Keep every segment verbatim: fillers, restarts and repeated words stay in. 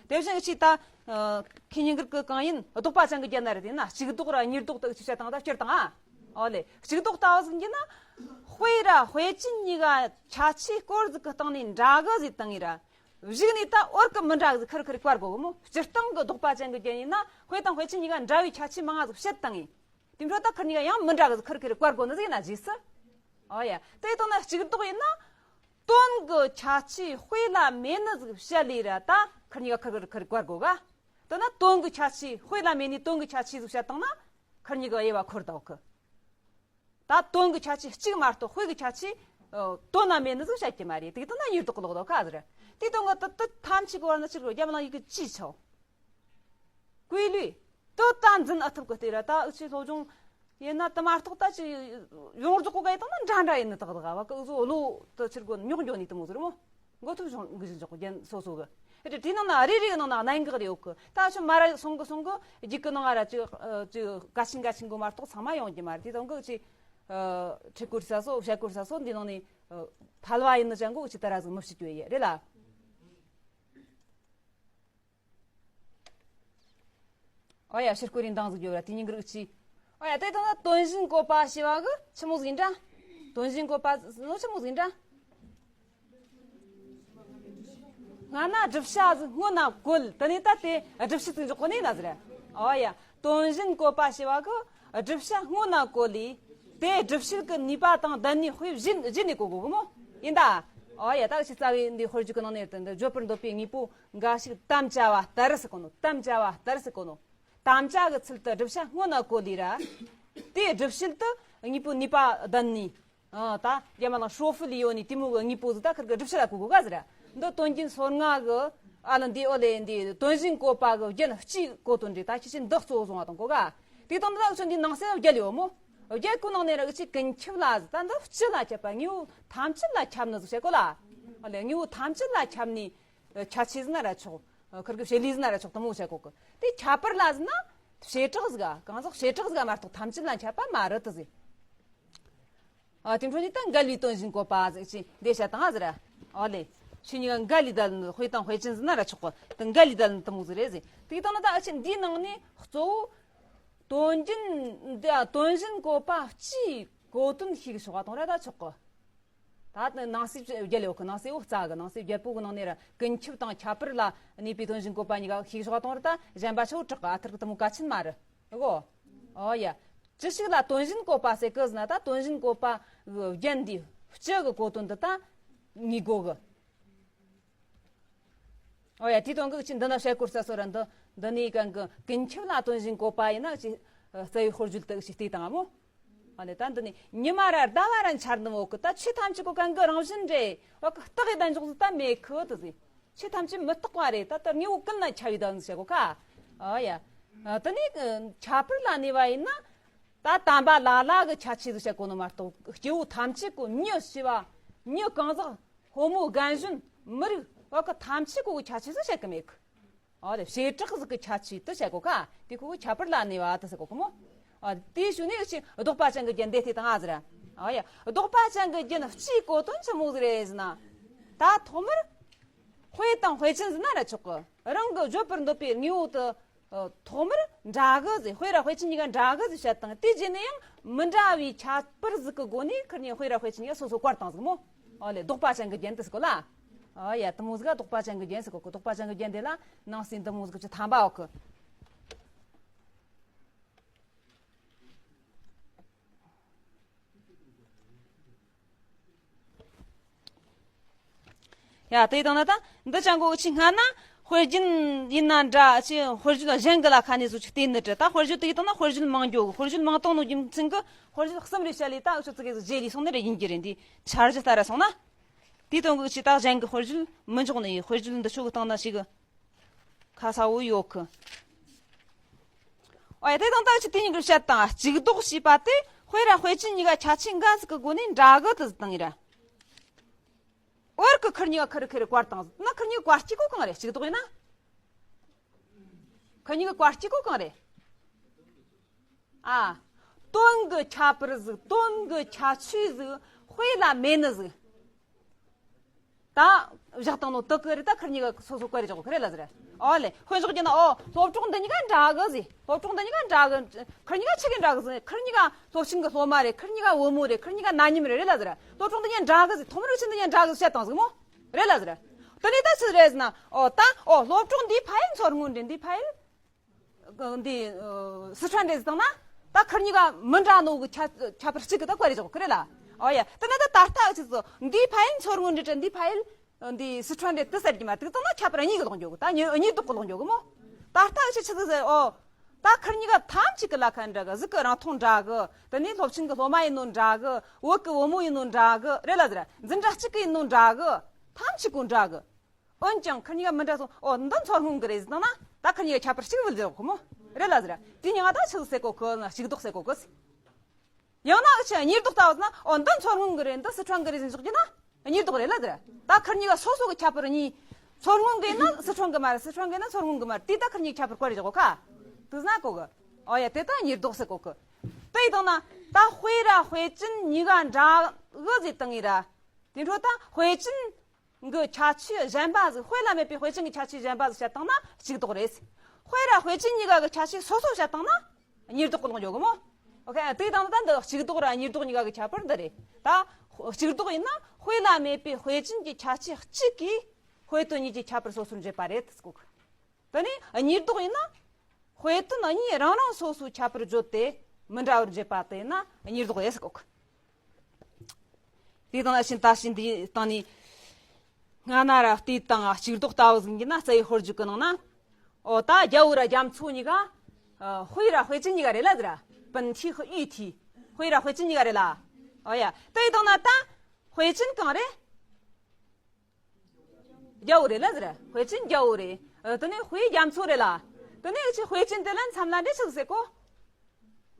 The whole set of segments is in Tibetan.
དེ་བཞིན་ཅིག་ད་ཁེ་ཉིན་གར་གི་གང་ཡིན་ལྡོག་པ་ཅན་གྱི་རྒྱན་ན་རེད། དེ་ན་གཅིག་ལྡོག་ར་གཉིས་ལྡོག་ཏུ་ཅིག་བཤད་དང་ད་སྤྱིར་བཏང་ཨ། ཨོ་ལེ། གཅིག་ལྡོག་ལྟ་བུ་ཟིག་ཡིན་ན། དཔེ་ར་དཔེ་ཅན་གཉིས་ཀ་ཁྱད་ཆོས་སྐོར་ཟིག་གི་སྟེང་ནས་འདྲ་གི་ཟིག་བཏང་ངེ་ར། གཞུག་ནས་ད་འོར་གི་མི་འདྲ་གི་ཟིག་ཁུར་ཁུར་བཀར་དགོ་གི་མོ། སྤྱིར་བཏང་གི་ལྡོག་པ་ཅན་གྱི་རྒྱན་ཡིན་ན་དཔེ་དང་དཔེ་ཅན་གཉིས་ཀ་འདྲ་བའི་ཁྱད་ཆོས་མང་ང་ཟིག་བཤད་བཏང་ངེ། དེ་འཕྲོ་ད་ཁུར་གཉིས་ཀ་ཡང་མི་འདྲ་གི་ཟིག་ཁུར་ཁུར་བཀར་དགོ་ནི་ཟིག་ཡིན་ན་རྗེས་སུ། ཨོ་ཡ། དེ་དང་ན་གཅིག་ལྡོག་ཡིན་ན། དོན་གྱི་ཁྱད་ཆོས་དཔེ་ལ་མེད་ནི་ཟིག་བཤད་ལས་ར་ད་ཁུར་གཉིས་ཀ་ཁུར་ཁུར་བཀར་དགོ་ག། དེ་ན་དོན་གྱི་ཁྱད་ཆོས་དཔེ་ལ་མེད་ནི་དོན་གྱི་ཁྱད་ཆོས་ཟིག་བཤད་བཏང་ན་ཁུར་གཉིས་ཀ་དབྱེ་བ་འཁོར་ད་འོ་གི། ད་དོན་གྱི་ཁྱད་ཆོས་གཅིག་མ་གཏོགས་དཔེ་གི་ཁྱད་ཆོས་ཨ་དོན་ན་མེད་ནི་ཟིག་བཤད་ཀྱི་མ་རེད། དེ་དེ་ན་གཉིས་ལྡོག་ལོག་ལྡོག་ཁ་ཟེར། དེ་དོན་གི་དེ་དེ་ཐམས་ཅད་གི་བར་ན་ཅིག་རོ་རྒྱ་མ་ལ་ཡི་གེ་ཅི་ཆོ། ཀུའི་ལུས། དེ་ད་འཛིན་ཨ་ཐུབ་གི་སྟེ་ར་ད་འུ་ཆོའི་སློབ་སྦྱོང་ཡིན་ན་དེ་མ་གཏོགས་ད་ཅི་ཡོངས་རྫོགས་གི་ག་ཡི་དང་ན་འདྲ་འདྲ་ཡིན་ནི་དག་དག་བ་གི་འུ་ཚོ་བློ་དེ་ཕྱིར་གོ་རྙོག་འགྱོ་ནི་དེ་མོ་ཟེར་མོ། འགོ་ཐུབ་བྱུང་གི་བཞིན་འཇོག་རྒྱན་སོ་སོ་གི། ཨེ་དེ་ནང་ན་རེ་རེ་གི་ནང་ན་གནད་འགག་རེ་ཡོད་གི། ད་ཆུ་མ་ར་སོང་གི་སོང་གི་རྒྱུད་གི་ནང་ང་ར་ཅི་ཨ་ཅི་ག་ཆིན་ག་ཆིན་གོ་མ་གཏོགས་ཚང་མ་ཡོང་རྒྱུ་མ་རེད། དེ་དང་གི་ཅི་ཨ་ཁྲིད་སྐོར་ས་སོ་བཤད་སྐོར་ས་སོ་འདི་ནང་ནས་ཨ་ཕལ་བ་ཡིན་ནི་ཅང་གོ་ཅི་ད་ར་ཟིག་མི་བྱེད་རྒྱུ་ཡོད་ཡ་རེད་ལ། ཨོ་ཡ་ཕྱིར་སྐོར་རིན་ཐང་ཟིག་ཡོད་ར་དེ་ཉིན་གི་རིགས་ཅི། ཨོ་ཡ་དེ་དང་ན་དོན་བཞིན་བཀོད་པ་ཞེས་པ་གི་ཆི་མོ་ཟིག་ཡིན་འདྲ། དོན་བཞིན་བཀོད་པ་ཟོ་ཆི་མོ་ཟིག་ཡིན་འདྲ། སྔ་ན་བསྒྲུབ་བྱ་ཟིག་སྔོན་ན་བཀོད་དེ་ནས་ད་དེ་བསྒྲུབ་བྱ་ཟིག་འཇོག་གོ་ནས་ན་ཟེར། ཨོ་ཡ་དོན་བཞིན་བཀོད་པ་ཞེས་པ་གི་བསྒྲུབ་བྱ་སྔོན་ན་བཀོད་ལས་དེ་བསྒྲུབ་བྱེད་ཀྱི་ནུས་པ་དང་ལྡན་ནས་དཔེ་གཞན་གཞན་ནས་གོ་དགོས་གི་མོ། ཡིན་ད། ཨོ་ཡ་ད་ཕྱི་རྩ་བའི་འདི་དཔེར་བརྗོད་ཀྱི་ནང་ནས་དེ་འདི་བརྗོད་པར་འདོད་པའི་དངོས་པོ་འགའ་ཞིག་དམ་བཅའ་བ་ལྟར་ཟེར་གོ་ནོ། དམ་བཅའ་བ་ལྟར་ཟེར་གོ་ནོ། དམ་བཅའ་གི་ཚུལ་དུ་བསྒྲུབ་བྱ་སྔོན་ན་བཀོད་ལས་ར། དེའི་བསྒྲུབ་བྱེད་དུ་དངོས་པོའི་ནུས་པ་ལྡན་ནི། ཨ་ད་རྒྱ་མ་ལ་ཧྲོ་ཧྥུ་ལི་ཡོད་ནི་དེ་མོ་གི་དངོས་པོ་ཟིག་ད་ཁིར་གི་བསྒྲུབ་བྱ་ལ་གོ་དགོས་ག་ཟེར། འདི་དོན་རྒྱན་སོ་ལྔ་གི་ཨ་ལ་འདི་ཨོ་ལེ་འདི་དོན་བཞིན་བཀོད་པ་གི་རྒྱན་སྤྱིའི་གོ་དོན་རེད། ད་ཁྱེད་ཆོས་འདི་གཙོ་བོ་བཟུང་བ་དང་གོ་ག། དེ་དང་འདི་ལ་འུ་ཆོ་འདི་ནང་གསེས་ལ་བརྒྱད་ཡོད་མོ། བརྒྱད་གོ་ནང་ནས་ར་འུ་ཆོས་ཀུན་ཁྱབ་ལ་ཟིག་ད་འདི་སྤྱི་ལ་ཁྱབ་པ་དངོས་པོ་ཐམས་ཅད་ལ་ཁྱབ་ནི་ཟིག་བཤད་གོ་ལ། ཨོ་ལེ་དངོས་པོ་ཐམས་ཅད་ལ་ཁྱབ་ནི། ཁྱད་ཆོས་ཟིན་ན་ར་ཆོག་ཁིར་གི་བྱེད་ལས་ཟིན་ན་ར་ཆོག་དེ་མོ་བྱ་གོ་གི། དེ་ཁྱད་པར་ལ་ཟིན་ན་བྱེ་བྲག་ཟིག་ག་གང་ཟག་བྱེ་བྲག་ཟིག་ག་མ་གཏོགས་ཐམས་ཅད་ལ་ཁྱབ་པ་མ་རེད་དེ་ཟེར། ཨ་དེ་འཕྲོ་ནི་ད་འགལ་བའི་དོན་བཞིན་བཀོད་པ་ཟིག་ཅིག་འདི་བྱ་དང་ཟེར། ཨོ་ལེ། ཆོས་གཉིས་ཀ་འགལ་ལས་ད་ལ་དཔེ་དང་དཔེ་ཅན་ཟིན་ན་ར་ཆོག་གི། དེ་འགལ་ལས་ད་ལ་དེ་མོ་ཟིག་རེད་ཟེར། དེ་དང་ན་ད་ཨ་ཆེ་འདིའི་ནང་ནས་གཙོ་བོ་དོན་རྒྱན་འདི་དོན་བཞིན་བཀོད་པ་སྤྱིའི་གོ་དོན་ཤེས་གི་ཆོག་པ་དང་ར་ད་ཆོག་གི། ད་ནང་གསེས་བརྒྱད་ཡོད་གི། ནང་གསེས་འོ་རྩ་གི་ནང་གསེས་བརྒྱད་པོ་གི་ནང་ནས་ར་ཀུན་ཁྱབ་དང་ཁྱད་པར་ལ་གནས་པའི་དོན་བཞིན་བཀོད་པ་གཉིས་ཀ་ཤེས་ཆོག་གཏོང་ར་ད་གཞན་པ་ཆོ་དྲག་གི། ཨ་ཐུར་གི་དེ་མོ་གལ་ཆེན་མ་རེད་གོ། ཨོ་ཡ། ཅི་ཞིག་ལ་དོན་བཞིན་བཀོད་པ་ཟེར་གི་ཟེར་ན་ད་དོན་བཞིན་བཀོད་པ་གི་རྒྱན་འདི་སྤྱི་གི་གོ་དོན་འདི་ད་ངེས་དགོས་གི། ཨོ་ཡ་དེ་དོན་གི་ཅི་འདི་ན་བཤད་སྐོར་ས་སོ་ར་འདི་འདི་ནས་གང་གི་ཀུན་ཁྱབ་ལ་དོན་བཞིན་བཀོད་པ་ཡིན་ན་ཅི་རྩ་བའི་དཔེར་བརྗོད་དུ་ཅི་བལྟས་དང་མོ། ཨ་ནི་ད་འདི་ནི་ཉི་མ་ར་ཟླ་བ་ར་འཆར་ནི་མོ་གི་ད་ཆོས་ཐམས་ཅད་གོ་གང་གི་རང་བཞིན་རེད། བ་གི་རྟགས་ཡི་ད་འཇོག་ཟིག་ད་མེད་གི་དུ་ཟིག་ཆོས་ཐམས་ཅད་མི་རྟག་པ་རེད། ད་ལྟར་དངོས་པོ་ཀུན་ལ་ཁྱབ་ཡི་ད་ཟིག་བྱ་གོ་ཁ། ཨ་ཡ། ཨ་དེ་ནི་ཁྱད་པར་ལ་གནས་པ་ཡིན་ན་ད་དམ་པ་ལ་ལ་གི་ཁྱད་ཆོས་ཟིག་བྱ་གོ་ནི་མ་གཏོགས་སྐྱེ་བོ་ཐམས་ཅད་གོ་མྱི་ཤི་བ་མྱི་གང་ཟག་ཕོ་མོ་རྒན་གཞོན་མི་རིགས་བ་གི་ཐམས་ཅད་གོ་གི་ཁྱད་ཆོས་ཟིག་བྱ་གི་མེད་གི། ཨོ་ལེ་བྱེ་བྲག་ཟིག་གི་ཁྱད་ཆོས་དུ་བྱ་གོ་ཁ། དེ་ཁོ་གི་ཁྱད་པར་ལ་གནས་པ་དུ་ཟེར་གོ་གི་མོ། ཨ་དེའི་ཤུལ་ནས་ཅི་ལྡོག་པ་ཅན་གི་རྒྱན་དེ་དེ་དང་ཨ་ཟེར། ཨ་ཡ་ལྡོག་པ་ཅན་གི་རྒྱན་སྤྱིའི་གོ་དོན་ཆི་མོ་ཟིག་རེད་ཟེར་ན། ད་ཐོག་མར་དཔེ་དང་དཔེ་ཅན་ཟེར་ན་ར་ཆོག་གི། རང་གི་བརྗོད་པར་འདོད་པའི་དངོས་པོ་དུ་ཐོག་མར་འདྲ་གི་ཟེར། དཔེ་ར་དཔེ་ཅན་གཉིས་ཀ་འདྲ་གི་ཟེར་བཤད་དང་དེ་རྗེས་ནས་ཡང་མི་འདྲ་བའི་ཁྱད་པར་ཟིག་གི་སྒོ་ནས་ཁིར་གཉིས་དཔེ་ར་དཔེ་ཅན་གཉིས་ཀ་སོ་སོ་བཀར་བཏང་ཟིག་མོ། ཨོ་ལེ་ལྡོག་པ་ཅན་གི་རྒྱན་དུ་ཟེར་གོ་ལ། ཨ་ཡ་དུ་མོ་ཟིག་ག་ལྡོག་པ་ཅན་གི་རྒྱན་ཟེར་གོ་གི། ལྡོག་པ་ཅན་གི་རྒྱན་དེ་ལ་ནང་གསེས་དུ་མོ་ཟིག་གི་ཆ་ཐམ་པ་འོག་གི། ཡ་དེ་དང་ན་ད་འདི་ཅང་གོ་ཅི་སྔ་ན་དཔེར་རྒྱན་ཡིན་ན་འདྲ་ཅི་དཔེར་བརྗོད་གཞན་གི་ལ་ཁ་ནས་བཟོ་ཅིག་བལྟས་ནི་འདྲ། ད་དཔེར་བརྗོད་དེ་ཡིན་དང་ན་དཔེར་བརྗོད་མང་འགྱོ་གི། དཔེར་བརྗོད་མང་གཏོང་ནོ་རྒྱུ་མཚན་གི་དཔེར་བརྗོད་གསུམ་རེ་བཤད་ལས་ད་འུ་ཚོ་ཙི་གེ་ཟིག་རྗེས་ལས་སོང་ནི་རེ་ཡིན་གྱི་རེད། འདི་འཆར་གཞི་ལྟར་སོང་ན། དེའི་དོན་གི་ཅི་ད་གཞན་གི་དཔེར་བརྗོད་མི་འཇོག་ནི་ཡིན། དཔེར་བརྗོད་འདི་ཆོ་གི་སྟེང་ན་ཞིག་གི་ཁ་ས་བོ་ཡོད་གི། ཨོ་ཡ་དེ་དང་ད་ཅི་དེ་གཉིས་ཀྱི་བཤད་དང་གཅིག་ལྡོག་བྱས་པ་དེ་དཔེ་ར་དཔེ་ཅན་གཉིས་ཀ་ཁྱད་ཆོས་འགའ་ཟིག་གི་སྒོ་ནས་འདྲ་གི་དུ་ཟིག་བཏང་ཡིན་ར། འོར་གི་ཁིར་གཉིས་ཀ་ཁིར་ཁིར་བཀར་བཏང་ཟིག་ན་ཁིར་གཉིས་ཀ་བཀར་སྐྱེ་གོ་གང་རེད། གཅིག་ལྡོག་ཡིན་ན། ཁིར་གཉིས་ཀ་བཀར་སྐྱེ་གོ་གང་རེད། ཨ། དོན་གི་ཁྱད་པར་ཟིག་དོན་གི་ཁྱད་ཆོས་ཟིག་དཔེ་ལ་མེད་ནི་ཟིག་ད་བཞག་བཏང་ནོ་དག་གི་རེད། ད་ཁིར་གཉིས་ཀ་སོ་སོ་བཀར་རེ་བཞག་གོ་ཁི་རེད་ལ་ཟེར། ཨོ་ལེ། དཔེ་འཇོག་རྒྱུ་ན། ཨོ། སློབ་གྲོགས་འདི་གཉིས་ཀ་འདྲ་གི་ཟེར། སློབ་གྲོགས་འདི་གཉིས་ཀ་འདྲ་གི། ཁིར་གཉིས་ཀ་ཆི་གི་འདྲ་གི་ཟེར། ཁིར་གཉིས་ཀ་སློབ་ཆེན་གི་སློབ་མ་རེད། ཁིར་གཉིས་ཀ་བུ་མོ་རེད། ཁིར་གཉིས་ཀ་ན་མཉམ་རེད། རེད་ལ་ཟེར། སློབ་གྲོགས་འདི་གཉིས་འདྲ་གི་ཟེར། ཐོག་མར་ཆི་འདི་གཉིས་འདྲ་གི་ཟེར་བཤད་བཏང་ཟིག་མོ། རེད་ལ་ཟེར། དེ་ནས་ད་ཆི་རེད་ཟེར་ན། ཨོ། ད། ཨོ། སློབ་གྲོགས་འདིའི་ཕ་ཡུལ་མཚོ་སྔོན་རེད། འདིའི་ཕ་ཡུལ་འདི་ཨ་སི་ཁྲོན་རེད་ཟེར་བཏང་ན། ད་ཁིར་གཉིས་ཀ་མི་འདྲ་ནོ་གི་ཁྱད་ཁྱད་པར་གཅིག་གི་ད་བཀར་རེ་བཞག་གི་རེད་ལ། ཨོ་ཡ། དེ་ནས་ད་ད་ལྟ་ཆི་ཟེར། འདིའི་ཕ་ཡུལ་མཚོ་སྔོན་རེད་དྲ། འདིའི་ཕ་ཡུལ་འདི་སི་ཁྲོན་རེད་དེ་ཟེར་གྱི་མ། དེ་བཏང་ན་ཁྱད་པར་གཉིས་གི་ལོག་འགྱོ་གི། ད་གཉིས་གཉིས་ལྡོག་གི་ལོག་འགྱོ་གི་མོ། ད་ལྟ་ཆི་ཆི་ཟེར་ཟེར། ཨོ། ད་ཁིར་གཉིས་ཀ་ཐམས་ཅད་གི་ལ་ཁ་འདྲ་གི། གཟུགས་གི་རིང་ཐུང་འདྲ་གི། དེ་ནས་སློབ་ཆེན་གི་སློབ་མ་ཡིན་ནོ་འདྲ་གི། བོད་གི་བུ་མོ་ཡིན་ནོ་འདྲ་གི། རེད་ལ་ཟེར། འཛིན་གྲྭ་གཅིག་གི་ཡིན་ནོ་འདྲ་གི། ཐམས་ཅད་གོ་འདྲ་གི། འོན་ཀྱང་ཁིར་གཉིས་ཀ་མི་འདྲ་སོང་། ཨོ། འདི་མཚོ་སྔོན་གི་རེད་ཟེར་བཏང་ན། ད་ཁིར་གཉིས་ཀ་ཁྱད་པར་གཅིག་བུད་ཟེར་གོ་མོ། རེད་ལ་ཟེར། དེ་གཉིས་ཀ་ད་ཆི་ཟེར་གོ་གི་ན། གཅིག་ལྡོག་ཟེར་གོ་གི། ཡང་ན་ཆི་གཉིས་ལྡོག་ལྟ་བུ་ཟེར་ན། ཨོ། འདི་མཚོ་སྔོན་གི་རེད། འདི་སི་ཁྲོན་གི་རེད་ཟེར་འཇོག་རྒྱུ་ན་གཉིས་ལྡོག་རེད་ལ་ཟེར། ད་ཁིར་གཉིས་ཀ་སོ་སོ་གི་ཁྱད་པར་གཉིས། མཚོ་སྔོན་གི་ན་སི་ཁྲོན་གི་མ་རེད། སི་ཁྲོན་གི་ན་མཚོ་སྔོན་གི་མ་རེད། དེ་ད་ཁིར་གཉིས་ཁྱད་པར་བཀར་རེ་བཞག་གོ་ཁ། དེ་ཟེར་ན་གོ་གི། ཨོ་ཡ། དེ་ད་གཉིས་ལྡོག་ཟེར་གོ་གི། དེ་ཡིན་བཏང་ན་ད་དཔེ་ར་དཔེ་ཅན་གཉིས་ཀ་འདྲ་གི་ཟེར་བཏང་ངེ་ར། དེ་འཕྲོ་ད་དཔེ་ཅན་གི་ཁྱད་ཆོས་གཞན་པ་ཟིག། དཔེ་ལ་མེད་པའི་དཔེ་ཅན་གྱི་ཁྱད་ཆོས་གཞན་པ་ཟིག་བཤད་བཏང་ན་གཅིག་ལྡོག་རེད། དཔེ་ར་དཔེ་ཅན་གཉིས་ཀ་གི་ཁྱད་ཆོས་སོ་སོ་བཤད་བཏང་ན་གཉིས་ལྡོག་གི་ལོག་འགྱོ་གི་མོ། ཨོ་ཁེ། དེ་དང་ད་འདི་གཅིག་ལྡོག་ར་གཉིས་ལྡོག་གཉིས་ཀ་གི་ཁྱད་པར་འདི་རེད། ད་གཅིག་ལྡོག་ཡིན་ན་དཔེ་ལ་མེད་པའི་དཔེ་ཅན་གྱི་ཁྱད་ཆོས་གཅིག་གིས་དཔེ་དོན་གཉིས་ཀྱི་ཁྱད་པར་སོ་སོར་འབྱེད་པ་རེད་ཟེར་གོ་གི། དེ་ནས་གཉིས་ལྡོག་ཡིན་ན། དཔེ་དོན་གཉིས་རང་རང་སོ་སོའི་ཁྱད་པར་བརྗོད་དེ་མི་འདྲ་བར་འབྱེད་པ་དེ་ན་གཉིས་ལྡོག་རེད་ཟེར་གོ་གི། དེ་དང་ན་ཕྱིན་ད་ཕྱིན་འདི་སྟེང་ནས་སྔ་ན་ར་བལྟས་དང་གཅིག་ལྡོག་ལྟ་བུ་ཟིག་ཡིན་ན། རྩ་བའི་དཔེར་བརྗོད་གི་ནང་ན། ཨོ། ད་རྒྱལ་བོ་ར་རྒྱ་མཚོ་གཉིས་ཀ། ཨ། དཔེ་ར་དཔེ་ཅན་གཉིས་ཀ་རེད་ལ་ཟེར། 本体和喻体། དཔེ་ར་དཔེ་ཅན་གཉིས་ཀ་རེད་ལ། ཨོ་ཡ། དེ་ཡིན་བཏང་ན་ད་དཔེ་ཅན་གང་རེད། རྒྱལ་བོ་རེད་ལ་ཟེར། དཔེ་ཅན་རྒྱལ་བོ་རེད། ཨ། དེ་ནས་དཔེ་རྒྱ་མཚོ་རེད་ལ། དེ་ནས་ཆི་དཔེ་ཅན་དེ་ལ་མཚམས་ལ་འདྲེ་ཆི་ཟེར་གོ།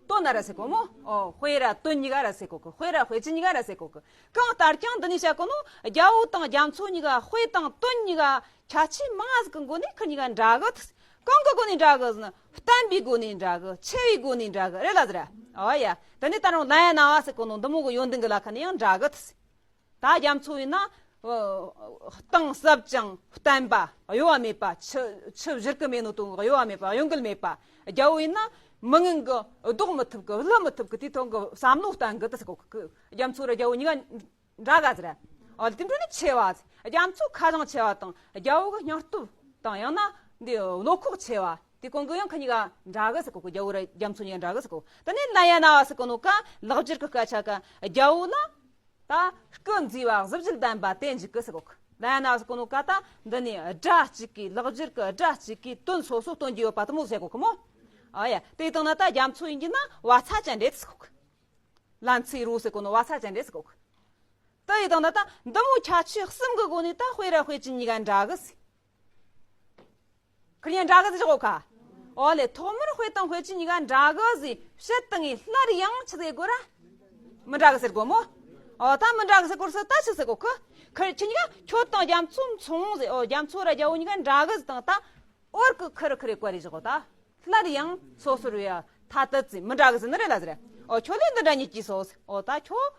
དོན་ར་ཟེར་གོ་མོ། ཨོ། དཔེ་ར་དོན་གཉིས་ཀ་ར་ཟེར་གོ་གི། དཔེ་ར་དཔེ་ཅན་གཉིས་ཀ་ར་ཟེར་གོ་གི། གང་ལྟར་ཀྱང་འདི་ནས་བཤད་གོ་ནོ། རྒྱལ་བོ་དང་རྒྱ་མཚོ་གཉིས་ཀ་དཔེ་དང་དོན་གཉིས་ཀ་ཁྱད་ཆོས་མང་ང་ཟིག་གི་སྒོ་ནས་ཁིར་གཉིས་ཀ་འདྲ་གི་ཟེར། གང་གི་སྒོ་ནས་འདྲ་གི་ཟེར་ན། བརྟན་པའི་སྒོ་ནས་འདྲ་གི། ཆེ་བའི་སྒོ་ནས་འདྲ་གི། རེད་ལ་ཟེར། ཨོ་ཡ། དེ་ནས་ད་རུང་ལ་ཡ་ན་བ་ཟེར་གོ་ནོ་འདི་མོ་གི་ཡོན་ཏན་གི་ལ་ཁ་ནས་ཡང་འདྲ་གི་ཟེར། ད་རྒྱ་མཚོ་ཡིན་ན། ཨ། གཏིང་ཟབ་ཅིང་བརྟན་པ། གཡོ་བ་མེད་པ། ཆུ་ཆུ་བཞུར་གི་མེད་ནོ་དང་གཡོ་བ་མེད་པ། གཡོ་འགུལ་མེད་པ། རྒྱལ་བོ་ཡིན་ན་མི་ངན་གི་བཟློག་མི་ཐུབ་གི། བསླུ་མི་ཐུབ་གི། དེའི་ཐོག་གི་བསམ་བློ་བརྟན་གི་ད་ཟེར་གོ་གི། རྒྱ་མཚོ་ར་རྒྱལ་བོ་གཉིས་ཀ་འདྲ་ག་ཟེར། ཨ། དེ་འཕྲོ་ནས་ཆེ་བ་ཟེར། རྒྱ་མཚོ་ཁ་བྱང་ཆེ་བ་དང་། རྒྱལ་བོ་གི་སྙིང་སྟོབས་དང་། ཡང་ན་འདི་བློ་ཁོག་ཆེ་བ་དེ་གོང་གི་ཡང་ཁ་གཉིས་ཀ་འདྲ་གི་ཟེར་གོ་གི། རྒྱལ་བོ་ར་རྒྱ་མཚོ་གཉིས་ཀ་འདྲ་གི་ཟེར་གོ། དེ་ནས་ལ་ཡ་ན་བ་ཟེར་གོ་ནོ་ཀ་ལེགས་སྦྱར་གི་སྐད་ཆ་ཀ། རྒྱལ་བོ་ལ། ད་སྐུ་མཛེས་པ་གཟི་བརྗིད་ལྡན་པ་དེ་འཇུག་གི་ཟེར་གོ་གི། ལ་ཡ་ན་ཟེར་གོ་ནོ་ཀ་ད་འདི་ནས་སྒྲ་གཅིག་གིས། ལེགས་སྦྱར་གི་སྒྲ་གཅིག་གིས་དོན་སོ་སོ་སྟོན་རྒྱུ་ཡོད་པ་དེ་མོ་ཟེར་གོ་གི་མོ། ཨ་ཡ། དེ་བཏང་ན་ད་རྒྱ་མཚོ་ཡིན་རྒྱུ་ན་བ་ཚྭ་ཅན་རེད་ཟེར་གོ་གི། ལན་ཚྭའི་རོ་ཟེར་གོ་ནོ་བ་ཚྭ་ཅན་རེད་ཟེར་གོ་གི། དེ་ཡིན་བཏང་ན་ད་འདི་མོ་ཁྱད་ཆོས་གསུམ་གི་སྒོ་ནས་ད་དཔེ་ར་དཔེ་ཅན་གཉིས་ཀ་འདྲ་གི་ཟེར། ཁིར་གཉིས་འདྲ་གི་ཟེར་གོ་ཁ། ཨོ་ལེ། ཐོག་མར་དཔེ་དང་དཔེ་ཅན་གཉིས་ཀ་འདྲ་གི་ཟེར་བཤད་བཏང་ངེ་སླར་ཡང་ཆི་ཟེར་གོ་ར། མི་འདྲ་གི་ཟེར་གོ་མོ། ཨོ། ད་མི་འདྲ་གི་ཟེར་གོ་ཟེར་ད་ཆི་ཟེར་གོ་གི། ཁིར་ཁྱེད་གཉིས་ཀ་ཁྱོད་དང་རྒྱ་མཚོ་མཚུངས་ཟེར། ཨོ། རྒྱ་མཚོ་ར་རྒྱལ་བོ་གཉིས་ཀ་འདྲ་གི་ཟེར་བཏང་ད། འོར་གི་ཁིར་ཁིར་བཀར་རེ་བཞག་གོ་ད། སླར་ཡང་སོ་སོར་ཡ་ཐ་དད་ཟེར། མི་འདྲ་གི་ཟེར་ནི་རེད་ལ་ཟེར། ཨོ། ཁྱོད་ལས་འདི་འདྲ་ཉིད་ཀྱིས་སོ་ཟེར། ཨོ། ད་ཁྱོད།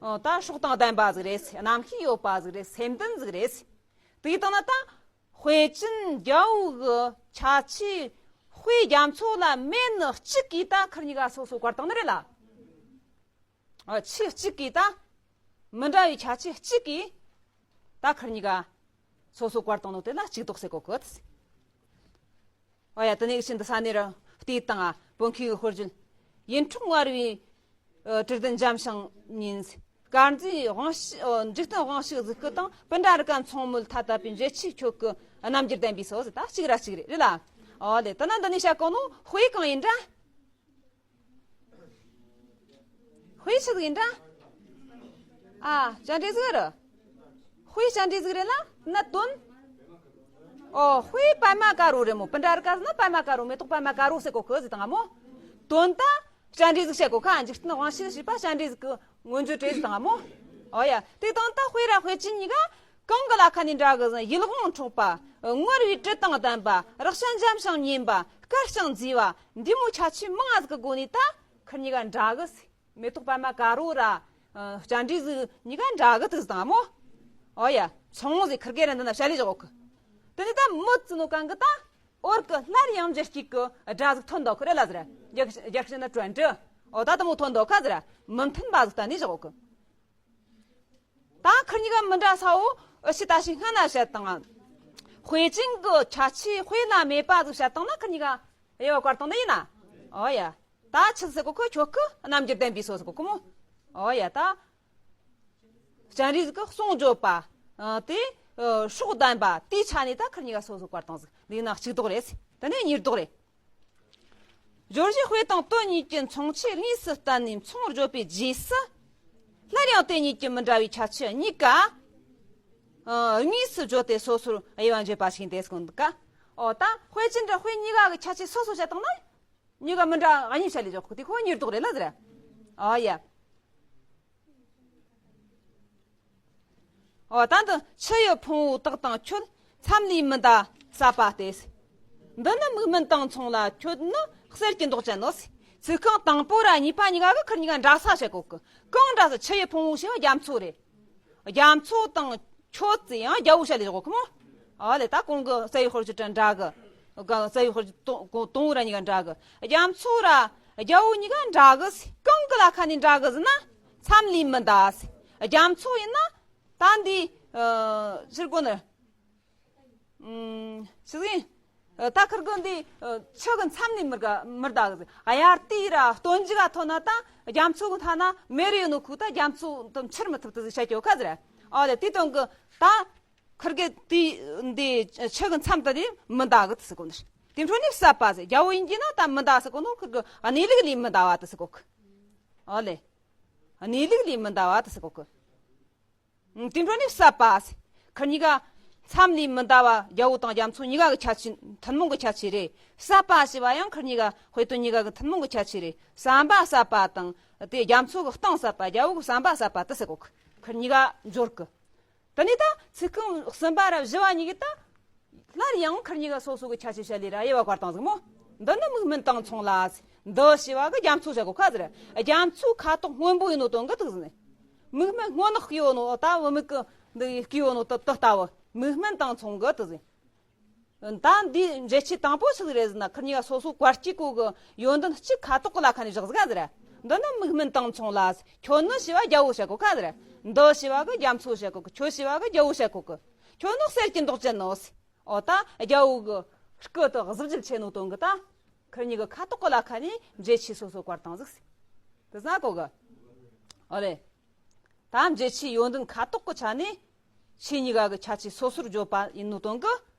ཨོ། ད་སྲོག་དང་ལྡན་པ་ཟིག་རེད་ཟེར། རྣམ་ཤེས་ཡོད་པ་ཟིག་རེད། སེམས་ལྡན་ཟིག་རེད་ཟེར། དེ་ཡིན་བཏང་ན་ད། དཔེ་ཅན་རྒྱལ་བོ་གི་ཁྱད་ཆོས་དཔེ་རྒྱ་མཚོ་ལ་མེད་ནི་གཅིག་གིས་ད་ཁིར་གཉིས་ཀ་སོ་སོ་བཀར་བཏང་ནི་རེད་ལ། ཨ། ཆོས་གཅིག་གིས་ད། མི་འདྲ་བའི་ཁྱད་ཆོས་གཅིག་གིས་ད་ཁིར་གཉིས་ཀ་སོ་སོ་བཀར་བཏང་ནོ་དེ་ལ་གཅིག་ལྡོག་ཟེར་གོ་གི། ཨ་ཡ། དེ་ནས་ཤིན་ཏུ་ས་ནས་ར་བལྟས་དང་། ཨ། བོད་མཁས་གི་དཔེར་བརྗོད། ཡིད་འཕྲོག་མངར་བའི་ཨ་དྲི་ལྡན་འཇམ་ཞིང་ཉན། དཀར་མཛེས་དབང་ཕྱུག་ཨོ། འཇིག་རྟེན་དབང་ཕྱུག་གཟུགས་སྐུ་དང་། སྤུན་ཟླ་རི་ཀ་མཚོ་མོ་ལ་ཐ་དད་པའི། འབྱེད་ཆོས་ཁྱོད་ཀྱི་རྣམ་འགྱུར་ལྡན་པའི་སོ་ཟེར། ད་གཅིག་ར་གཅིག་རེད། རེད་ལ། ཨོ་ལེ། ད་ནི་འདི་ནས་བཤད་གོ་ནོ་དཔེ་གང་ཡིན་འདྲ། དཔེ་ཆི་ཟིག་ཡིན་འདྲ། ཨ། བཅར་འདྲི་ཟིག་རེད། དཔེ་བཅར་འདྲི་ཟིག་རེད་ལ་ན་དོན། ཨོ། དཔེ་པད་མ་དཀར་པོ་རེད་མོ། སྤུན་ཟླ་རི་ཀ་ཟེར་ན་པད་མ་དཀར་པོ། མེ་ཏོག་པད་མ་དཀར་པོ་ཟེར་གོ་གི་ཟེར་དང་ང་མོ། དོན་ད། བཅར་འདྲི་ཟིག་བཤད་གོ་ཁ། འཇིག་རྟེན་དབང་ཕྱུག་ཞེས་པ་བཅར་འདྲི་ཟིག་གི་མངོན་བརྗོད་བྲིས་ཟིག་དང་ང་མོ། ཨོ་ཡ། དེ་དང་ད་དཔེ་ར་དཔེ་ཅན་གཉིས་ཀ་གང་གི་ལ་ཁ་ནས་འདྲ་གི་ཟེར་ན། ཡིད་དབང་འཕྲོག་པ། མངར་བའི་དྲི་དང་ལྡན་པ། རེག་བྱ་འཇམ་ཞིང་ཉན་པ། དཀར་ཞིང་མཛེས་པ། འདི་མོ་ཁྱད་ཆོས་མང་ང་ཟིག་གི་སྒོ་ནས་ད་ཁིར་གཉིས་ཀ་འདྲ་གི་ཟེར། མེ་ཏོག་པད་མ་དཀར་པོ་ར། ཨ། བཅར་འདྲི་ཟིག་གཉིས་ཀ་འདྲ་གི་ཟེར་དང་ང་མོ། ཨོ་ཡ། མཚུངས་ཟེར་ཁུར་གེ་ར་འདི་ན་བཤད་ལས་བཞག་གི། དེ་ནི་ད་མི་ཙི་ནོ་གང་གི་ད་འོར་གི་སླར་ཡང་འཇལ་སྐྱེས་གི་སྒྲ་ཟིག་ཐོན་འདུག་གི་རེད་ལ་ཟེར། རྒྱག་རྒྱག་ཤེས་ན་དྲན་དྲི། འོ་ད་དུ་མོ་ཐོན་འདུག་ག་ཟེར། མི་མཐུན་པ་ཟིག་ད་ནི་བཞག་གི། ད་ཁུར་གཉིས་ཀ་མི་འདྲ་ས་བོ་ཨི་ཤི་ད་ཤི་སྔ་ན་བཤད་དང་། དཔེ་ཅན་གི་ཁྱད་ཆོས་དཔེ་ལ་མེད་པ་ཟིག་བཤད་དང་ན་ཁུར་གཉིས་ཀ་དབྱེ་བ་བཀར་དང་ནི་ཡིན་ན། འོ་ཡ། ད་ཆི་ཟེར་གོ་ཁོ་ཁྱོད་ཀི་རྣམ་འགྱུར་ལྡན་པའི་སོ་ཟེར་གོ་ཁོ་མོ། འོ་ཡ་ད། སྤྱན་རས་གཟིགས་ཀྱི་གསུང་བརྗོད་པ། ཨ་དེ་ཨ་སྲོག་ལྡན་པ་དེའི་ཆ་ནས་ད་ཁུར་གཉིས་ཀ་སོ་སོ་བཀར་དང་ཟིག་འདི་ན་གཅིག་ལྡོག་རེད། དེ་ནས་གཉིས་ལྡོག་རེད། སྦྱོར་བྱའི་དཔེ་དང་དོན་གཉིས་ཀྱི་མཚུངས་ཆོས་དངོས་སུ་བསྟན་ནས་མཚུངས་པར་བརྗོད་པའི་རྗེས་སུ། སླར་ཡང་དེ་གཉིས་ཀྱི་མི་འདྲ་བའི་ཁྱད་ཆོས་གཉིས་ཀ་ཨ་དངོས་སུ་བརྗོད་དེ་སོ་སོར་དབྱེ་བ་འབྱེད་པ་ཞིག་འདས་སོང་འདུག་ག། འོ་ད་དཔེ་ཅན་འདྲ་དཔེ་གཉིས་ཀ་གི་ཁྱད་ཆོས་སོ་སོ་བཤད་བཏང་ན། གཉིས་ཀ་མི་འདྲ་གཉིས་བཤད་ལས་འཇོག་གི་དེ་ཁོ་གཉིས་ལྡོག་རེད་ལ་ཟེར། ཨ་ཡ། འོ་ད་འདི་ཆུ་ཡི་ཕུང་པོ་དག་དང་ཁྱོད་མཚམས་ལས་མི་འདའ་ཟབ་པ་སྟེ། འདི་ནི་མིག་སྨན་དང་མཚུངས་ལ་ཁྱོད་ནི་གསེར་གྱི་མདོག་ཅན་ནོ། ཚིག་རྐང་དང་པོ་ར་གཉིས་པ་གཉིས་ཀ་གི་ཁུར་གཉིས་ཀ་འདྲ་ས་བཤད་གོ་གི། གང་འདྲ་ས་ཆུ་ཡི་ཕུང་པོ་ཞེས་པ་རྒྱ་མཚོ་རེད། རྒྱ་མཚོ་དང་ཁྱོད་ཙི་ཡང་རྒྱལ་པོ་བཤད་ལས་བཞག་གོ་མོ། ཨ་ལེ་ད་གོང་གི་རྩ་བའི་དཔེར་བརྗོད་དང་འདྲ་གི། གང་རྩ་བའི་དཔེར་བརྗོད་དང་དང་པོ་ར་གཉིས་ཀ་འདྲ་གི། རྒྱ་མཚོ་ར་རྒྱལ་པོ་གཉིས་ཀ་འདྲ་གི་སི། གང་གི་ལ་ཁ་ནས་འདྲ་གི་ཟེར་ན། མཚམས་ལས་མི་འདའ་སི། རྒྱ་མཚོ་ཡིན་ན། ད་འདི་ཨ་ཕྱིར་གོ་ནི། ཨུམ་ཆི་ཟིག་ཡིན། ཨ་ད་ཁུར་གི་འདི་ཨ་ཆུ་གི་མཚམས་ནས་མི་འདའ་མི་འདའ་གི་ཟེར། དབྱར་དུས་ར་སྟོན་མཇུག་ག་ཐོན་ན་ད་རྒྱ་མཚོ་གི་མཐའ་ན་མེ་རི་ཡོད་ནོ་ཁུག་ད་རྒྱ་མཚོ་དུ་འཕྱུར་མི་ཐུབ་ཏུ་ཟིག་བཤད་ཀྱོ་ཁ་ཟེར། ཨ་ལེ་དེ་དོན་གི་ད། ཁུར་གེ་དེ་འདི་ཆུ་གི་མཚམས་དེ་ནས་མི་འདའ་གི་ཟེར་གོ་ནི། དེ་འཕྲོ་ནས་ཟབ་པ་ཟེར། རྒྱལ་པོ་ཡིན་གྱི་ན་ད་མི་འདའ་ཟེར་གོ་ནོ་ཁུར་གི་གནས་ལུགས་ལས་མི་འདའ་བ་དེ་ཟེར་གོ་གི། ཨ་ལེ། གནས་ལུགས་ལས་མི་འདའ་བ་དེ་ཟེར་གོ་གི། དེ་འཕྲོ་ནས་ཟབ་པ་ཟེར། ཁུར་གཉིས་ཀ་མཚམས་ལས་མི་འདའ་བ་རྒྱལ་པོ་དང་རྒྱ་མཚོ་གཉིས་ཀ་གི་ཁྱད་ཆོས་ཐུན་མོང་གི་ཁྱད་ཆོས་རེད། ཟབ་པ་ཞེས་པ་ཡང་ཁུར་གཉིས་ཀ་དཔེ་དོན་གཉིས་ཀ་གི་ཐུན་མོང་གི་ཁྱད་ཆོས་རེད། ཟམ་པ་ཟབ་པ་དང་དེ་རྒྱ་མཚོ་གི་གཏིང་ཟབ་པ་རྒྱལ་པོ་གི་ཟམ་པ་ཟབ་པ་དེ་ཟེར་གོ་གི། ཁུར་གཉིས་ཀ་འབྱོར་གི། དེ་ནས་ད་ཚིག་རྐང་གསུམ་པ་ར་བཞི་བ་གཉིས་ཀྱིས་ད་སླར་ཡང་ཁུར་གཉིས་ཀ་སོ་སོ་གི་ཁྱད་ཆོས་བཤད་ལས་ར་དབྱེ་བ་བཀར་བཏང་ཟིག་མོ། འདི་ནི་མིག་སྨན་དང་མཚུངས་ལ། འདི་ཞེས་པ་གི་རྒྱ་མཚོ་བཤད་གོ་ཁ་ཟེར། རྒྱ་མཚོ་ཁ་དོག་སྔོན་པོ་ཡིན་ནོ་དོན་གི་དུག་ཟིན། མིག་སྨན་སྔོ་ནག་བསྐུས་ཡོད་ནོ་ད་བུད་མེད་གི་འདི་བསྐུས་ཡོད་ནོ་དུ་དུ་ལྟ་བུ་མིག་སྨན་དང་མཚུངས་གི་དུ་ཟིན། ད་འདི་འགྲེལ་ཆོས་དང་པོ་ཞིག་རེད་ཟེར་ན། ཁུར་གཉིས་ཀ་སོ་སོ་བཀར་སྐྱེས་གོ་གི་ཡོན་ཏན་གཅིག་ཁ་དོག་གི་ལ་ཁ་ནས་བཞག་ཟིག་ཟེར། འདི་ནི་མིག་སྨན་དང་མཚུངས་ལ། ཁྱོད་ནི་ཞེས་པ་རྒྱལ་པོ་བཤད་གོ་ཁ་ཟེར། འདི་ཞེས་པ་གི་རྒྱ་མཚོ་བཤད་གོ་གི། ཁྱོད་ཞེས་པ་གི་རྒྱལ་པོ་བཤད་གོ་གི། ཁྱོད་ནི་གསེར་གྱི་མདོག་ཅན་ནོ། འོ་ད་རྒྱལ་པོ་གི་སྐུ་དུ་གཟི་བརྗིད་ཆེ་ནོ་དོན་གི་ད། ཁུར་གཉིས་ཀྱི་ཁ་དོག་གི་ལ་ཁ་ནས་འགྲེལ་ཆོས་སོ་སོ་བཀར་བཏང་ཟིག་དེ་ཟེར་གོ་གི། ཨོ་ལེ། ད་འགྲེལ་ཆོས་ཡོན་ཏན་ཁ་དོག་གི་ཆ་ནས་ཆོས་གཉིས་ཀ་གི་ཁྱད་ཆོས་སོ་སོར་བརྗོད་པ་ཡིན་ནོ་དོན་གི།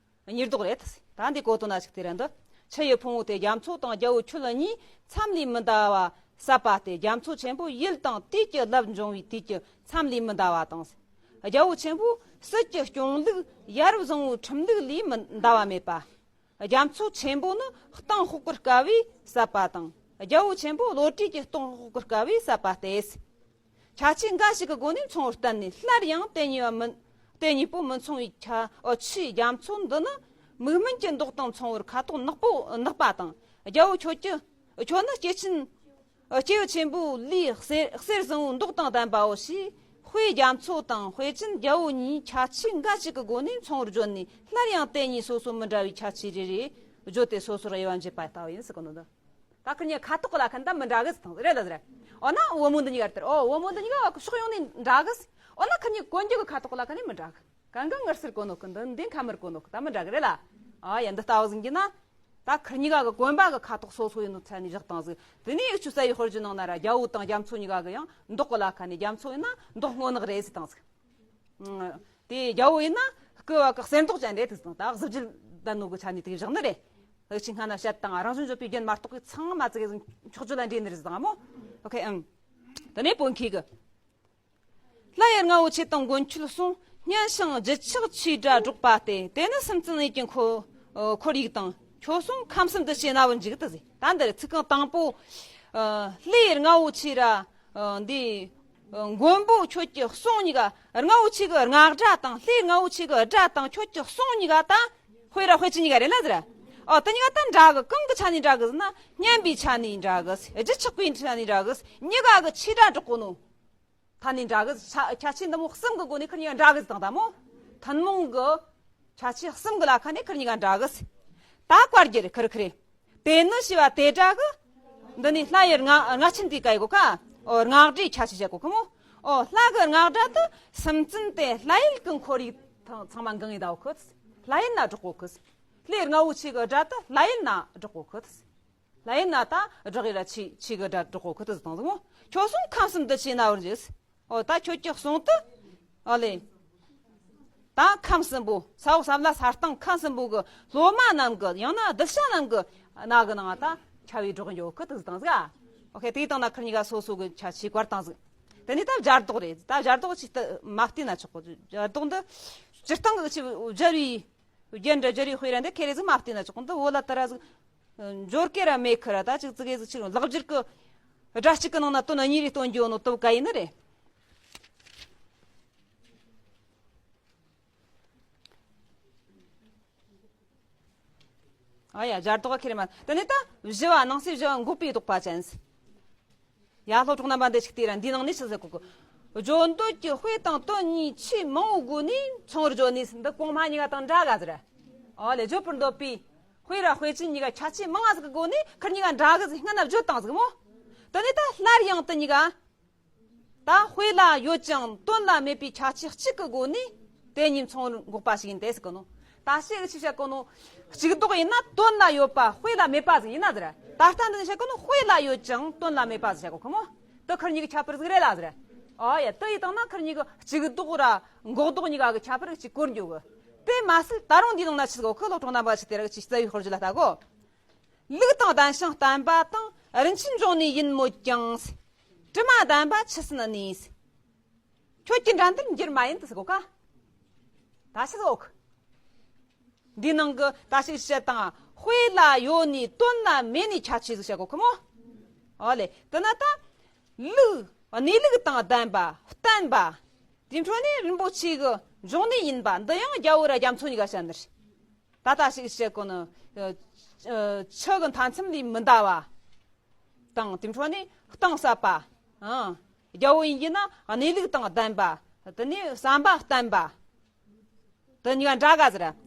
གཉིས་ལྡོག་རེད། ད་འདི་གོ་དོན་ན་ཞིག་དེ་རེད་འདི། ཆུ་ཡི་ཕུང་པོ་སྟེ་རྒྱ་མཚོ་དང་རྒྱལ་པོ་ཁྱོད་གཉིས་མཚམས་ལས་མི་འདའ་བ་ཟབ་པ་སྟེ། རྒྱ་མཚོ་ཆེན་པོ་ཡུལ་དང་དུས་ཀྱི་རླབས་འབྱུང་བའི་དུས་ཀྱི་མཚམས་ལས་མི་འདའ་བ་དང་། རྒྱལ་པོ་ཆེན་པོ་སྲིད་ཀྱི་སྐྱོང་ལུགས་ཡ་རབས་བཟང་པོའི་ཁྲིམས་ལུགས་ལས་མི་འདའ་བ་མེད་པ། རྒྱ་མཚོ་ཆེན་པོ་ནི་གཏིང་དཔོག་གི་དཀའ་བས་ཟབ་པ་དང་། རྒྱལ་པོ་ཆེན་པོ་བློ་གྲོས་ཀྱི་གཏིང་དཔོག་གི་དཀའ་བས་ཟབ་པ་སྟེ། ཁྱད་ཆོས་འགའ་ཞིག་གི་སྒོ་ནས་མཚུངས་པར་བསྟན་ནས་སླར་ཡང་དེ་གཉིས་པ་མི་དེ་གཉིས་པོ་མི་མཚུངས་པའི་ཁྱད་ཨ་ཆུའི་རྒྱ་མཚོ་འདི་ནི་མིག་སྨན་གྱི་མདོག་དང་མཚུངས་པར་ཁ་དོག་ནག་པོ་ནག་པ་དང་། རྒྱལ་པོ་ཁྱོད་ཀྱི་ཁྱོད་ནི་སྐྱེས་ཆེན། སྐྱེས་བུ་ཆེན་པོ་ལས་གསེར་གསེར་བཟང་པོའི་མདོག་དང་ལྡན་པའོ་ཞེས་དཔེ་རྒྱ་མཚོ་དང་དཔེ་ཅན་རྒྱལ་པོ་གཉིས་ཁྱད་ཆོས་འགའ་ཞིག་གི་སྒོ་ནས་མཚུངས་པར་བརྗོད་ནས། སླར་ཡང་དེ་གཉིས་སོ་སོ་མི་འདྲ་བའི་ཁྱད་ཆོས་རེ་རེ་བརྗོད་དེ་སོ་སོར་དབྱེ་བ་འབྱེད་པ་ལྟ་བུ་ཡིན་ཟེར་གོ་ནོ་འདི། ད་ཁུར་གཉིས་ཁ་དོག་གི་ལ་ཁ་ནས་ད་མི་འདྲ་གི་ཟེར་དང་རེད་ལ་ཟེར། འོ་ན་བུ་མོ་འདི་གཉིས་ཀ་ལྟར་འོ་བུ་མོ་འདི་གཉིས་ཀ་ཕྱོགས་ཡོངས་ནས་འདྲ་གི་ཟེར། འོ་ན་ཁུར་གཉིས་གོན་རྒྱུ་གི་ཁ་དོག་གི་ལ་ཁ་ནས་མི་འདྲ་གི། གང་གི་ངར་སེར་གོན་ནོ་གི་འདི་འདི་ཁ་དམར་གོན་ནོ་གི་ད་མི་འདྲ་གི་རེད་ལ། ཨ་ཡ་འདི་ལྟ་བུ་ཟིན་གྱི་ན། ད་ཁུར་གཉིས་ཀ་གི་གོན་པ་གི་ཁ་དོག་སོ་སོ་ཡིན་ནོ་ཚ་ནས་བཞག་དང་ཟིག་དེ་ནས་ཡུལ་ཆུ་རྩ་བའི་དཔེར་བརྗོད་ནང་ན་ར་རྒྱལ་པོ་དང་རྒྱ་མཚོ་གཉིས་ཀ་གི་ཡང་མདོག་གི་ལ་ཁ་ནས་རྒྱ་མཚོ་ཡིན་ན་མདོག་སྔོ་ནག་རེད་ཟེར་དང་ཟིག་དེ་རྒྱལ་པོ་ཡིན་ན་སྐུ་བ་གི་གསེར་མདོག་ཅན་རེད་དེ་ཟེར་དང་ད་གཟི་བརྗིད་ལྡན་ནོ་གི་ཆ་ནས་དེ་བཞག་ནི་རེད། ཨ་ཆི་སྔ་ན་བཤད་དང་རང་བཞིན་བརྗོད་པའི་རྒྱན་མ་གཏོགས་གི་ཚང་མ་ཙི་གེ་ཟིག་འཁྱོག་བརྗོད་ལ་འདྲེས་ནི་རེད་ཟེར་དང་མོ། ཨོ་ཁེ་ཨང་། དེ་ནས་བོད་མཁས་གི། ལྷ་ཡི་རྔ་བོ་ཆེ་དང་མགོན་ཁྱོད་གསུང་། སྙན་ཞིང་བརྗིད་ཆགས་ཆོས་སྒྲ་སྒྲོག་པ་སྟེ། དེ་ནི་སེམས་ཅན་ཡིད་ཀྱི་འཁོར་འཁོར་ཡུག་དང་། ཁྱོད་གསུང་ཁམས་གསུམ་འདུ་བྱེད་རྣ་བར་འཇུག་ཏུ་ཟེར། ད་འདིར་ཚིག་རྐང་དང་པོ། ཨ་ལྷ་ཡི་རྔ་བོ་ཆེ་ར། ཨ་འདི། ཨ་མགོན་པོ་ཁྱོད་ཀྱི་གསུང་གཉིས་ཀ་རྔ་བོ་ཆེ་གི་རྔ་སྒྲ་དང་ལྷ་ཡི་རྔ་བོ་ཆེ་གི་སྒྲ་དང་ཁྱོད་ཀྱི་གསུང་གཉིས་ཀ་ད། དཔེ་ར་དཔེ་ཅན་གཉིས་ཀ་རེད་ལ་ཟེར། ཨོ་དེ་གཉིས་ཀ་ད་འདྲ་གི། གང་གི་ཆ་ནས་འདྲ་གི་ཟེར་ན་སྙན་པའི་ཆ་ནས་འདྲ་གི། བརྗིད་ཆགས་པའི་ཆ་ནས་འདྲ་གི། གཉིས་ཀ་གི་ཆོས་སྒྲ་སྒྲོག་གོ་ནོ། ཐ་ནས་འདྲ་གི། ཆ་ཁྱད་ཆོས་འདི་མོ་གསུམ་གི་སྒོ་ནས་ཁུར་གཉིས་ཀ་འདྲ་གི་ཟེར་དང་ད་མོ། ཐུན་མོང་གི་ཁྱད་ཆོས་གསུམ་གི་ལ་ཁ་ནས་ཁིར་གཉིས་ཀ་འདྲ་གི་ཟེར། ད་བཀའ་བརྒྱུད་ཁིར་ཁིར། དེ་ནི་ཞེས་པ་དེ་འདྲ་གི། འདི་ནི་ལྷ་ཡི་རྔ་རྔ་ཆེན་དེའི་སྐད་གོ་ཁ། ཨོ་རྔ་སྒྲའི་ཁྱད་ཆོས་བཤད་གོ་ཁི་མོ། ཨོ་ལྷ་གི་རྔ་སྒྲ་དེ་སུམ་རྩེན་དེ་ལྷ་ཡུལ་གི་ཁོར་ཡུག་ཚང་ཚང་མ་འགེངས་ཡི་ད་གོ་ཁི། ལྷ་ཡུལ་ན་སྒྲོག་གོ་ཁི། ལྷའི་རྔ་བོ་ཆེ་གི་སྒྲ་དེ་ལྷ་ཡུལ་ན་སྒྲོག་གོ་ཁི། ལྷ་ཡུལ་ན་ད་སྒྲོག་ཡི་ར་ཆེ་ཆེ་གི་སྒྲ་སྒྲོག་གོ་ཁི་དེ་ཟེར་དང་ཟིག་མོ། ཁྱོད་གསུང་ཁམས་གསུམ་དུ་ཆེ་ན་བར་འཇིགས། ཨོ་ད་ཁྱོད་ཀྱི་གསུང་དུ། ཨོ་ལེ། ད་ཁམས་གསུམ་པོ་ས་འོག་ས་བླ་ས་སྟེང་ཁམས་གསུམ་པོ་གི་སློབ་མ་རྣམས་ཀྱི་ཡང་ན་གདུལ་བྱ་རྣམས་ཀྱི་རྣ་གི་ནང་ད་ཁྱབ་པའི་སྒྲོག་འགྱོ་ཁི་དེ་ཟེར་དང་ཟིག། ཨོ་ཁེ་དེ་དང་ན་ཁིར་གཉིས་ཀ་སོ་སོ་གི་ཁྱད་ཆོས་བཀར་དང་ཟིག། དེ་ནས་ད་སྦྱར་ལྡོག་རེད། ད་སྦྱར་ལྡོག་ཅིག་ཏུ་མ་བལྟས་ན་ཆོག་གི། སྦྱར་ལྡོག་འདི་སྤྱིར་བཏང་གི་ཆེ་སྦྱར་བའི། རྒྱན་འདྲ་སྦྱར་བའི་དཔེ་ར་འདི་ཁེ་རེ་ཟིག་མ་བལྟས་ན་ཆོག་གི། འདི་བོད་ལ་དེ་ར་ཟིག་འབྱོར་སྐད་ར་མེད་ཁི་ར། ད་ཅིག་ཙི་གེ་ཟིག་ཅིག་ལེགས་སྦྱར་གི་སྒྲ་གཅིག་གི་ནང་ན་དོན་གཉིས་རེ་སྟོན་རྒྱུ་ནོ་དུ་ག་ཡིན་ནི་རེད། ཨ་ཡ་སྦྱར་ལྡོག་ཁེ་རེ་མ། དེ་ནས་ད་བཞི་བ་ནང་གསེས་བཞི་བ་འགོག་པའི་ལྡོག་པ་ཅན། ཡ་སློབ་གྲོགས་རྣམ་པ་འདི་ཞིག་བལྟས་ར། འདིའི་ནང་ནས་ཆི་ཟེར་གོ་གི། བརྗོད་འདོད་ཀྱི་དཔེ་དང་དོན་གཉིས་ཆེས་མང་བོའི་སྒོ་ནས་མཚུངས་པར་བརྗོད་ནས་ཟེར། འདི་གོང་མ་གཉིས་ཀ་དང་འདྲ་ག་ཟེར། ཨོ་ལེ་བརྗོད་པར་འདོད་པའི་དཔེ་ར་དཔེ་ཅན་གཉིས་ཀ་ཁྱད་ཆོས་མང་ང་ཟིག་གི་སྒོ་ནས་ཁིར་གཉིས་ཀ་འདྲ་གི་ཟིག་སྔ་ན་བརྗོད་དང་ཟིག་མོ། དེ་ནས་ད་སླར་ཡང་དེ་གཉིས་ཀ་ད་དཔེ་ལ་ཡོད་ཀྱང་དོན་ལ་མེད་པའི་ཁྱད་ཆོས་གཅིག་གི་སྒོ་ནས་དེ་གཉིས་མཚུངས་པར་འགོག་པ་ཞིག་ཡིན་ཏེ་ཟེར་གི་ནོ། ད་ཞེ་གི་ཆི་བཤད་གོ་ནོ། གཅིག་ལྡོག་ཡིན་ན་དོན་ལ་ཡོད་པ་དཔེ་ལ་མེད་པ་ཟིག་ཡིན་ན་ཟེར། ད་ལྟ་འདི་ནས་བཤད་གོ་ནོ་དཔེ་ལ་ཡོད་ཀྱང་དོན་ལ་མེད་པ་ཟིག་བཤད་གོ་ཁི་མོ། དེ་ཁིར་གཉིས་ཀྱི་ཁྱད་པར་ཟིག་རེད་ལ་ཟེར། ཨ་ཡ་དེ་ཡིན་དང་ན་ཁིར་གཉིས་ཀྱི་གཅིག་ལྡོག་ར་འགོག་ལྡོག་གཉིས་ཀ་གི་ཁྱད་པར་གཅིག་གོ་འགྱོ་གི། དེ་མ་ཟད་ད་རུང་འདིའི་ནང་ན་ཆི་ཟིག་གོ་ཁི། སློབ་གྲོགས་རྣམ་པ་ཆི་དེ་ར་གི་ཆི་རྩ་བའི་དཔེར་བརྗོད་ལ་ལྟ་གོ། ལུགས་དང་ལྡན་ཞིང་བརྟན་པ་དང་། རིན་ཆེན་འབྱུང་གནས་ཡིན་མོད་ཀྱང་། དྲི་མ་ལྡན་པ་ཆུ་སྲིན་གནས། ཁྱོད་ཀྱི་འགྲན་བསྡུར་འགྱུར་མ་ཡིན་དུ་ཟེར་གོ་ཀ། ད་ཆི་ཟིག་འདི་ནང་གི་ད་ཞིག་བཤད་དང་། དཔེ་ལ་ཡོད་ནས་དོན་ལ་མེད་ནས་ཁྱད་ཆོས་ཟིག་བཤད་གོ་ཁི་མོ། ཨོ་ལེ་དེ་ན་ད་ལུགས་གནས་ལུགས་དང་ལྡན་པ་བརྟན་པ། དེ་འཕྲོ་ནས་རིན་པོ་ཆེ་གི་འབྱུང་གནས་ཡིན་པ་འདི་ཡང་རྒྱལ་པོ་ར་རྒྱ་མཚོ་གཉིས་ཀ་བཤད་ནི་རེད། ད་ལྟ་ཞིག་བཤད་གོ་ནི། ཆུ་གི་མཐའ་མཚམས་ལས་མི་འདའ་བ། དང་དེ་འཕྲོ་ནས་གཏིང་ཟབ་པ། ཨང་། རྒྱལ་པོ་ཡིན་གྱི་ན་གནས་ལུགས་དང་ལྡན་པ། དེ་ནས་བསམ་པ་བརྟན་པ། དེ་གཉིས་ཀ་འདྲ་ག་ཟེར།